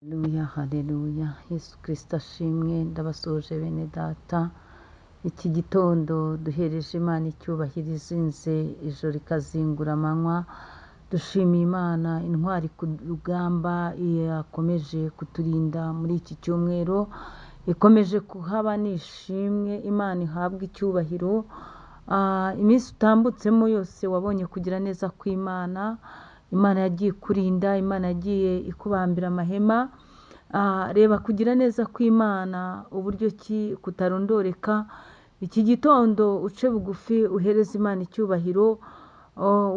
Haleluya, haleluya, Yesu Kristo ashimwe. Ndabasuhuje bene data. Iki gitondo duhereje Imana icyubahiro izinze ijoro rikazingura amanywa. Dushimiye Imana intwari ku rugamba yakomeje kuturinda muri iki cyumweru, ikomeje kuhaba nishimwe. Imana ihabwe icyubahiro. Iminsi utambutsemo yose wabonye kugira neza kw'Imana. Imana yagiye ikurinda, Imana yagiye ikubambira amahema. Reba kugira neza kw'Imana uburyo ki kutarondoreka. Iki gitondo uce bugufi uhereze Imana icyubahiro,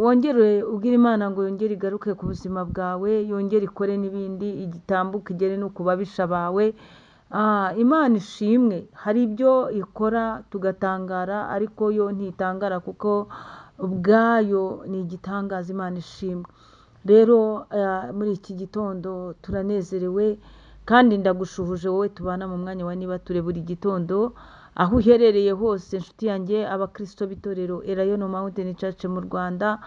wongere ubwire Imana ngo yongere igaruke ku buzima bwawe, yongere ikore n'ibindi, igitambuke igere no ku babisha bawe. Imana ishimwe. Hari ibyo ikora tugatangara, ariko yo ntitangara kuko ubwayo ni igitangaza. Imana ishimwe. Rero muri iki gitondo turanezerewe kandi ndagushuhuje wowe tubana mu mwanya wa niba ture buri gitondo aho uherereye hose, inshuti yanjye, abakristo b'itorero Elayono Mountain Church mu Rwanda,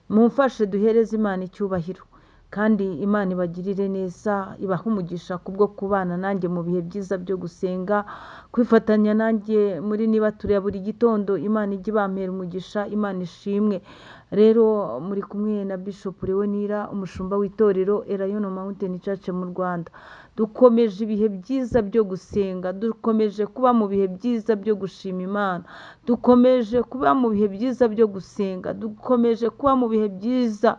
mumfashe duhereze Imana icyubahiro kandi Imana ibagirire neza, ibahe umugisha kubwo kubana nanjye mu bihe byiza byo gusenga, kwifatanya nanjye muri niba ture buri gitondo. Imana ijye ibampera umugisha, Imana ishimwe. Rero muri kumwe na Bishop Leonira, umushumba w'itorero Elayono Mountain Church mu Rwanda. Dukomeje ibihe byiza byo gusenga, dukomeje kuba mu bihe byiza byo gushima Imana, dukomeje kuba mu bihe byiza byo gusenga, dukomeje kuba mu bihe byiza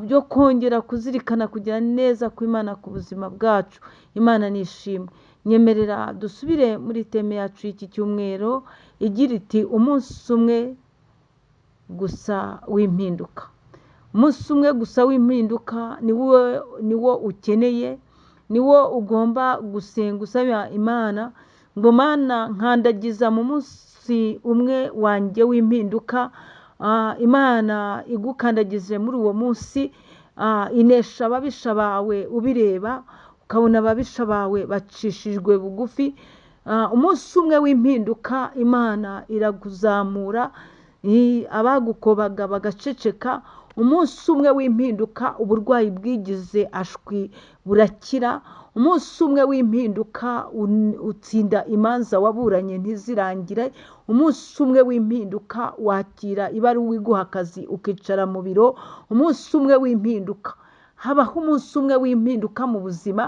byo kongera kuzirikana kugira neza kw'Imana ku buzima bwacu. Imana nishimwe. Nyemerera dusubire muri teme yacu y'iki cyumweru igira iti umunsi umwe gusa w'impinduka. Umunsi umwe gusa w'impinduka niwo ukeneye, niwo ugomba gusenga usaba Imana ngo Mana nkandagiza mu munsi umwe wanjye w'impinduka. Imana igukandagije muri uwo munsi, inesha ababisha bawe ubireba, ukabona ababisha bawe bacishijwe bugufi. Umunsi umwe w'impinduka Imana iraguzamura, abagukobaga bagaceceka. Umunsi umwe w'impinduka uburwayi bwigize ashwi burakira. Umunsi umwe w'impinduka utsinda imanza waburanye ntizirangire. Umunsi umwe w'impinduka wakira ibaruwa iguha akazi ukicara mu biro. Umunsi umwe w'impinduka, habaho umunsi umwe w'impinduka mu buzima,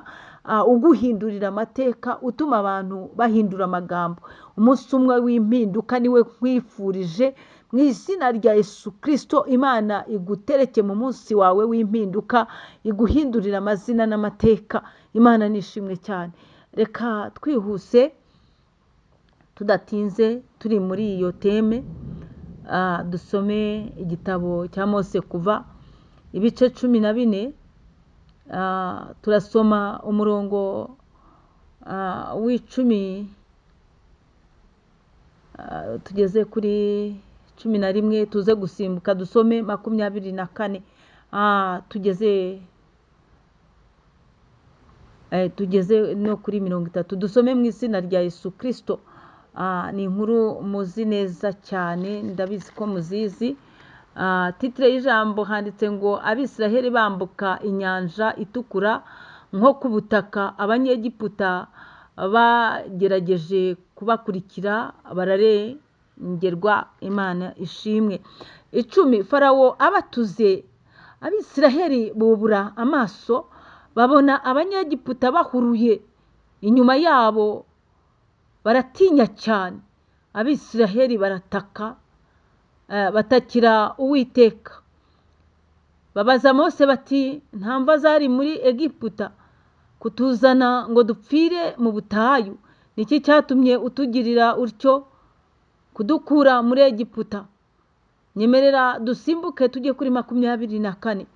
uguhindurira amateka, utuma abantu bahindura amagambo. Umunsi umwe w'impinduka niwe nkwifurije mu izina rya Yesu Kristo. Imana igutereke mu munsi wawe w'impinduka, iguhindurira amazina n'amateka. Imana nishimwe cyane. Reka twihuse tudatinze, turi muri iyo teme, dusome igitabo cya Mose Kuva ibice 14. Turasoma umurongo w'icumi, tugeze kuri 11, tuze gusimbuka dusome 24. Tugeze no kuri 30. Dusome mu izina rya Yesu Kristo. Ni inkuru muzi neza cyane, ndabizi ko muzizi. Titire y'ijambo handitse ngo Abisiraheli bambuka inyanja itukura nko ku butaka, Abanyegiputa bagerageje kubakurikira bararengerwa. Imana ishimwe. 10, Farawo abatuze, Abisiraheli bubura amaso babona Abanyegiputa bahuruye inyuma yabo, baratinya cyane. Abisiraheli barataka, batakira Uwiteka. Babaza Mose bati nta mva zari muri Egiputa kutuzana ngo dupfire mu butayu? Niki cyatumye utugirira utyo kudukura muri Egiputa? Nyemerera dusimbuke tujye kuri 24.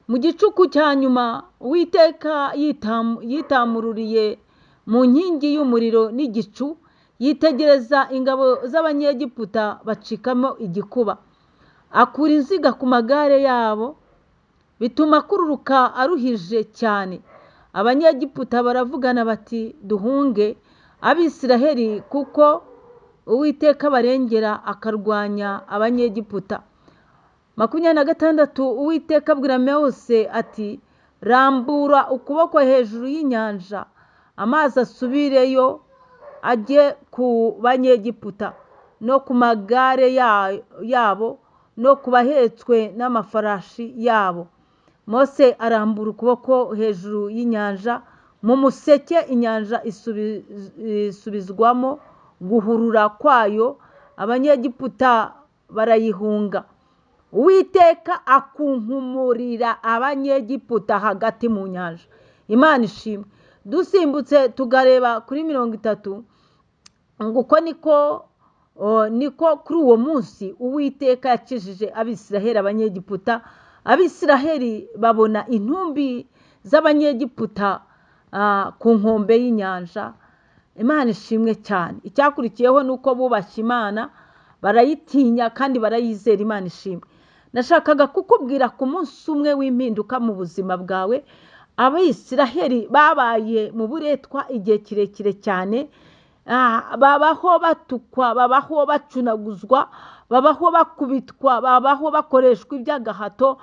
Mu gicuku cya nyuma Uwiteka yitamururiye mu nkingi y'umuriro n'igicu, yitegereza ingabo z'Abanyegiputa bacikamo igikuba. Akura inziga ku magare yabo, bituma akururuka aruhije cyane. Abanyegiputa baravugana bati duhunge Abisiraheli kuko Uwiteka barengera akarwanya Abanyegiputa. 26, Uwiteka abwira Mose ati Rambura ukuboko hejuru y'inyanja, amazi asubireyo ajye ku Banyegiputa no ku magare yabo no ku bahetswe n'amafarashi yabo. Mose arambura ukuboko hejuru y'inyanja, mu museke inyanja isubizwamo guhurura kwayo, Abanyegiputa barayihunga. Uwiteka akunkumurira Abanyegiputa hagati mu nyanja. Imana ishimwe. Dusimbutse tukareba kuri 30, ngo uko niko kuri uwo munsi Uwiteka yakijije Abisiraheli Abanyegiputa. Abisiraheli babona intumbi z'Abanyegiputa ku nkombe y'inyanja. Imana ishimwe cyane. Icyakurikiyeho ni uko bubashye Imana, barayitinya kandi barayizera. Imana ishimwe. Nashakaga kukubwira ku munsi umwe w'impinduka mu buzima bwawe. Abisiraheli babaye mu buretwa igihe kirekire cyane, babaho batukwa, babaho bacunaguzwa, babaho bakubitwa, babaho bakoreshwa iby'agahato,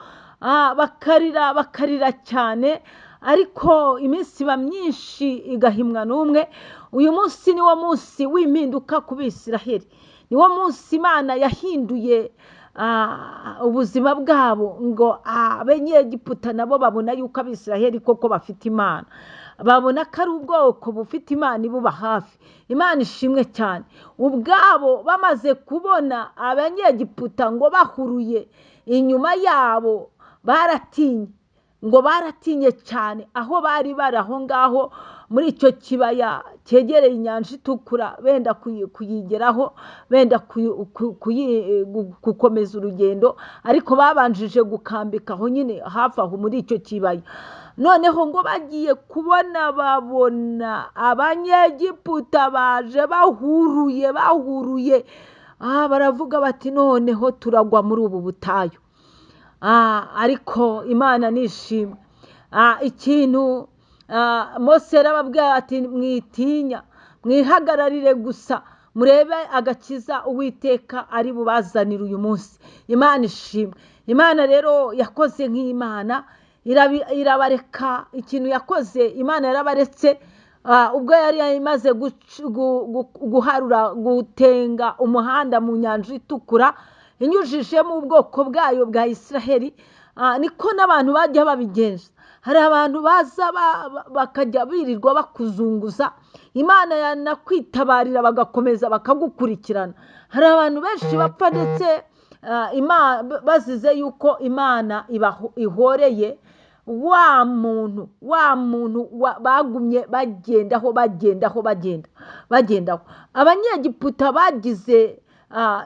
bakarira bakarira cyane, ariko iminsi iba myinshi igahimwa n'umwe. Uyu munsi ni wo munsi w'impinduka ku Bisiraheli, ni wo munsi Imana yahinduye ubuzima bwabo, ngo Abanyegiputa nabo babona yuko Abisiraheli koko bafite Imana, babona ko ari ubwoko bufite Imana ibuba hafi. Imana ishimwe cyane. Ubwabo bamaze kubona Abanyegiputa ngo bahuruye inyuma yabo, baratinye, ngo baratinye cyane. Aho bari bari aho ngaho muri icyo kibaya cyegereye inyanja itukura, benda kuyigeraho, benda gukomeza urugendo, ariko babanjije gukambika aho nyine hafi aho muri icyo kibaya. Noneho ngo bagiye kubona babona Abanyegiputa baje bahuruye bahuruye, baravuga bati noneho turagwa muri ubu butayu. Ariko Imana nishimwe. Ikintu Mose yarababwiye ati mwitinya, mwihagararire gusa, murebe agakiza Uwiteka ari bubazanire uyu munsi. Imana ishimwe. Imana rero yakoze nk'Imana, irabareka. Ikintu yakoze Imana yarabaretse. Ubwo yari imaze guharura, gutenga umuhanda mu nyanja itukura, inyujijemo ubwoko bwayo bwa Isiraheli, niko n'abantu bajya babigenza. Hari abantu baza bakajya birirwa bakuzunguza, Imana yanakwitabarira bagakomeza bakagukurikirana. Hari abantu benshi bapfa ndetse bazize yuko Imana ihoreye wa muntu bagumye bagendaho bagendaho bagendaho. Abanyegiputa bagize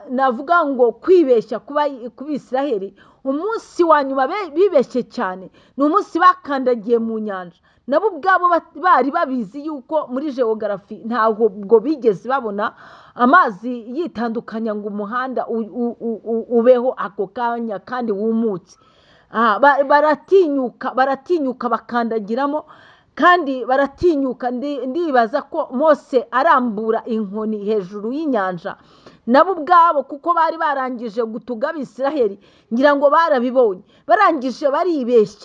navuga ngo kwibeshya ku Bisiraheli. Umunsi wa nyuma bibeshye cyane ni umunsi bakandagiye mu nyanja. Nabo ubwabo bari babizi yuko muri geogarafi ntabwo bigeze babona amazi yitandukanya ngo umuhanda ubeho ako kanya kandi wumutse. Baratinyuka bakandagiramo, kandi baratinyuka. Ndibaza ko Mose arambura inkoni hejuru y'inyanja, nabo ubwabo kuko bari barangije gutuga Abisiraheli, ngira ngo barabibonye, barangije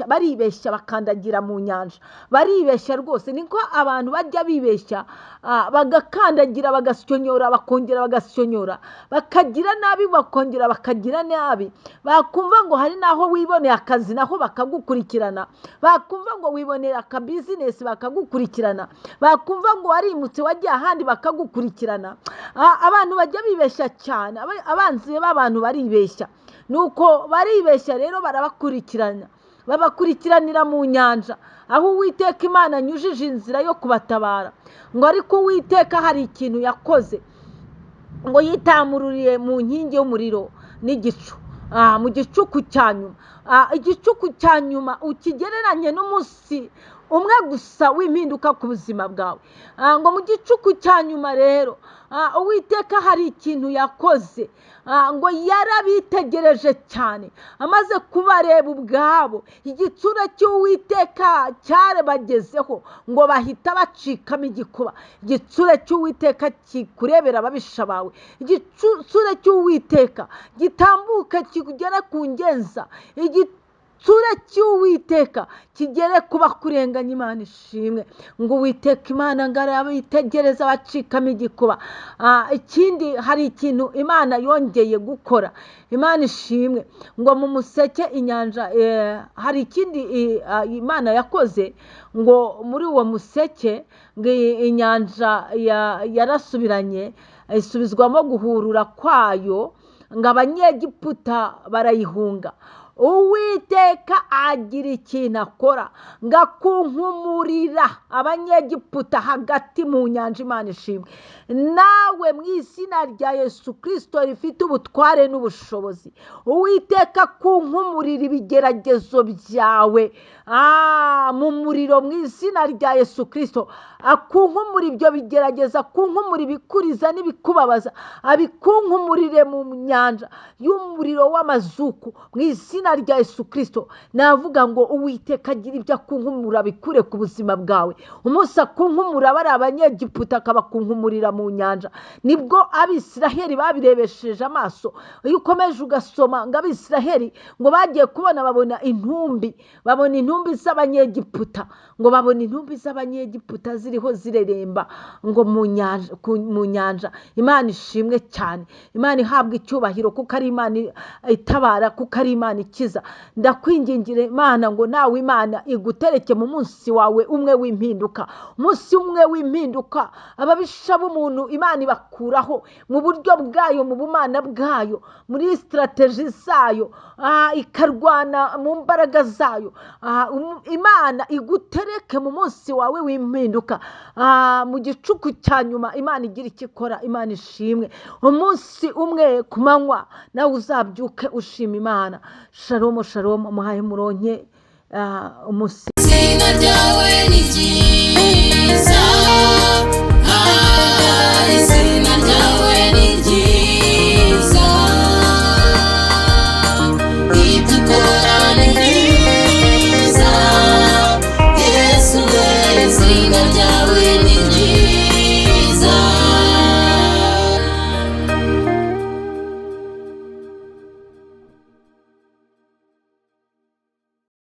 baribeshya bakandagira mu nyanja, baribeshya rwose. Niko abantu bajya bibeshya, bagakandagira bagasyonyora, bakongera bagasyonyora, bakagira nabi, bakongera bakagira nabi. Bakumva ngo hari naho wiboneye akazi, naho bakagukurikirana. Bakumva ngo wiboneye akabizinesi, bakagukurikirana. Bakumva ngo warimutse wagiye ahandi, bakagukurikirana. Abantu bajya bibeshya cyane, abanzi b'abantu baribeshya. Nuko baribeshya rero, barabakurikirana, babakurikiranira mu nyanja, aho Uwiteka Imana anyujije inzira yo kubatabara. Ngo ariko Uwiteka hari ikintu yakoze, ngo yitamururiye mu nkingi y'umuriro n'igicu, mu gicuku cya nyuma. Igicuku cya nyuma ukigereranye n'umunsi umwe gusa w'impinduka ku buzima bwawe. Ngo mu gicuku cya nyuma rero Uwiteka hari ikintu yakoze, ngo yarabitegereje cyane, amaze kubareba ubwabo, igitsure cy'Uwiteka cyarebagezeho, ngo bahita bacikamo igikuba. Igitsure cy'Uwiteka kikurebera ababisha bawe, igitsure cy'Uwiteka gitambuka kigera ku ngenza, Igitsure cy'Uwiteka kigere ku bakurenganya. Imana ishimwe. Ngo Uwiteka Imana ngo arabitegereza bacikamo igikuba. Ikindi, hari ikintu Imana yongeye gukora. Imana ishimwe. Ngo mu museke inyanja, hari ikindi Imana yakoze. Ngo muri uwo museke, ngo inyanja yarasubiranye, isubizwamo guhurura kwayo, ngo Abanyegiputa barayihunga. Uwiteka agira ikintu akora, ngo akunkumurira Abanyegiputa hagati mu nyanja. Imana ishimwe. Nawe mu izina rya Yesu Kirisito rifite ubutware n'ubushobozi, Uwiteka akunkumurira ibigeragezo byawe mu muriro, mu izina rya Yesu Kirisito. Akunkumura ibyo bigeragezo, akunkumura ibikuriza n'ibikubabaza, abikunkumurire mu nyanja y'umuriro w'amazuku, mu izina rya Yesu Kirisito. Navuga ngo Uwiteka agira ibyo akunkumura, bikure ku buzima bwawe. Umunsi akunkumura bari Abanyegiputa, akabakunkumurira mu nyanja, nibwo Abisiraheli babirebesheje amaso. Iyo ukomeje ugasoma, ngo Abisiraheli ngo bagiye kubona, babona intumbi, babona intumbi z'Abanyegiputa, ngo babona intumbi z'Abanyegiputa ziriho zireremba ngo mu nyanja, mu nyanja. Imana ishimwe cyane. Imana ihabwa icyubahiro kuko ari Imana itabara, kuko ari Imana ikiza. Ndakwingingira Imana ngo nawe Imana igutereke mu munsi wawe umwe w'impinduka, umunsi umwe w'impinduka. Ababisha b'umuntu Imana ibakuraho mu buryo bwayo, mu bumana bwayo, muri strategy zayo, ikarwana mu mbaraga zayo. Imana igutereke mu munsi wawe w'impinduka, mu gicuku cya nyuma Imana igira icyo ikora. Imana ishimwe. Umunsi umwe ku manywa nawe uzabyuke ushima Imana. Shalomu, shalomu. Muhaye muronke umunsi. Izina ryawe ni ryiza.